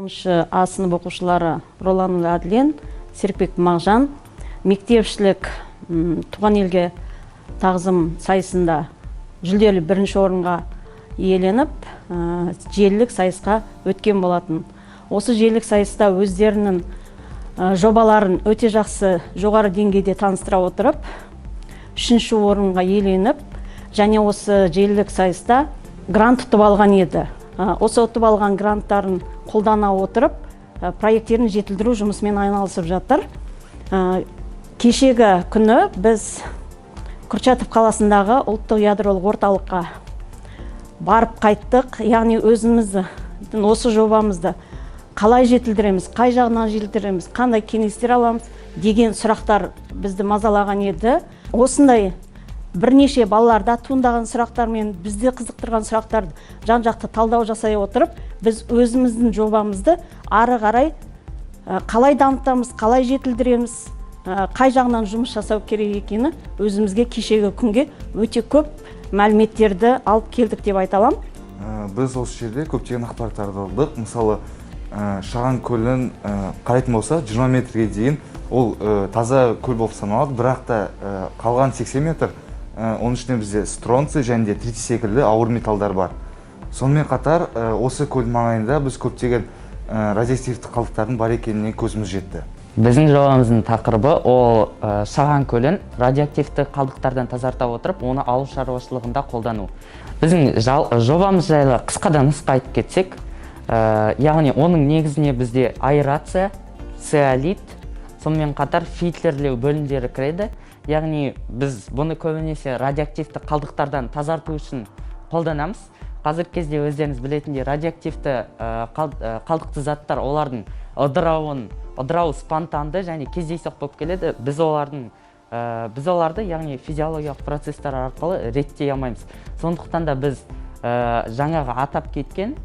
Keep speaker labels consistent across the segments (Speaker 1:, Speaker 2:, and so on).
Speaker 1: 10 А сынып оқушылары Роланұлы Әділен, Серікбек Мағжан мектепішілік «Туған елге тағзым» сайысында жүлделі бірінші орынға иеленіп, желілік сайысқа өткен болатын. Осы желілік сайыста өздерінің жобаларын өте жақсы, жоғары деңгейде таныстыра отырып, үшінші орынға иеленіп және осы желілік сайыста грант ұтып алған еді. Осы ұтып алған гранттарын қолдана отырып, проекттерін жетілдіру жұмысымен айналысып жатыр. Кешегі күні біз Курчатов қаласындағы ұлттық ядролық орталыққа барып қайттық. Яғни өзіміздің осы жобамызды қалай жетілдіреміз, қай жағынан жетілдіреміз, қандай кеңестер аламыз деген сұрақтар бізді мазалаған еді. Осындай бірнеше балаларда туындаған сұрақтар мен бізді қызықтырған сұрақтарды жан жақты талдау жасай отырып, біз өзіміздің жобамызды ары қарай қалай дамытамыз, қалай жетілдіреміз, қай жағынан жұмыс жасау керек екені өзімізге кешегі күнге өте көп мәліметтерді алып келдік деп айта аламын.
Speaker 2: Біз осы жерде көптеген ақпараттарды алдық. Мысалы, Шаған көлін қарайтын болсақ, 20 метрге дейін ол таза көл болып саналады, бірақ та қалған 80 метр, оның ішінде бізде стронций және де тритий секілді ауыр металдар бар. Сонымен қатар осы көлдің маңайында біз көптеген радиоактивті қалдықтардың бар екеніне көзіміз жетті.
Speaker 3: Біздің жобамыздың тақырыбы ол Шаған көлін радиоактивті қалдықтардан тазарта отырып, оны ауыл шаруашылығында қолдану. Біздің жобамыз жайлы қысқа да нұсқа айтып кетсек, яғни оның негізіне бізде аэрация, цеолит, сонымен қатар фильтрлеу бөлімдері кіреді. Яғни біз бұны көбінесе радиоактивті қалдықтардан тазарту үшін қолданамыз. Қазіргі кезде өздеріңіз білетіндей, радиоактивті қалдықты заттар, олардың ыдырауы спонтанды және кездейсоқ болып келеді. Біз оларды, яғни физиологиялық процесстер арқылы реттей алмаймыз. Сондықтан да біз жаңағы атап кеткен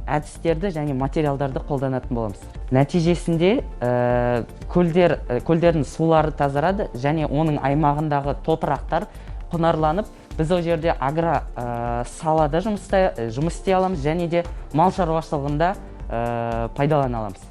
Speaker 3: әдістерді және материалдарды қолданатын боламыз. Нәтижесінде көлдердің сулары тазарады және оның аймағындағы топырақтар құнарланып, біз ол жерде агро салада жұмыс істей аламыз және де мал шаруашылығында пайдалана аламыз.